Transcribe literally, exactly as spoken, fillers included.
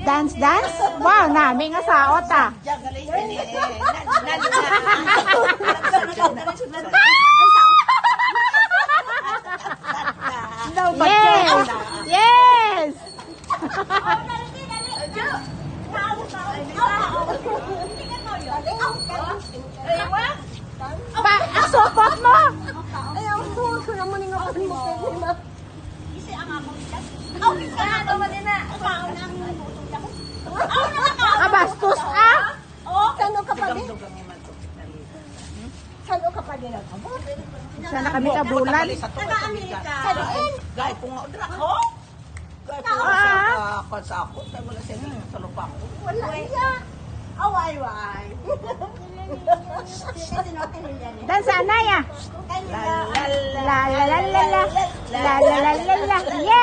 Dance, dance? Wow, nami nga saot, ah. Yes! Yes! Pa, ang supot mo! Ay, ang buhok ko naman yung ako mo, pwede na. Kasi ang ako, oh, ano ba din na? Kabastos, ah! Oh, saan ka pa din? Saan ka pa din? Sana kami kabulan. Taga-Amerika. Sa diin? Gay, kung nga, dra ko. Gay, kung nga, sa, sa, sa ako, sa wala siya sa lupa ko. Wala iya. Away, way. Kasi no, tinulyan eh. Dan sana ya. La, la, la, la, la, la. La, la, la, la, la.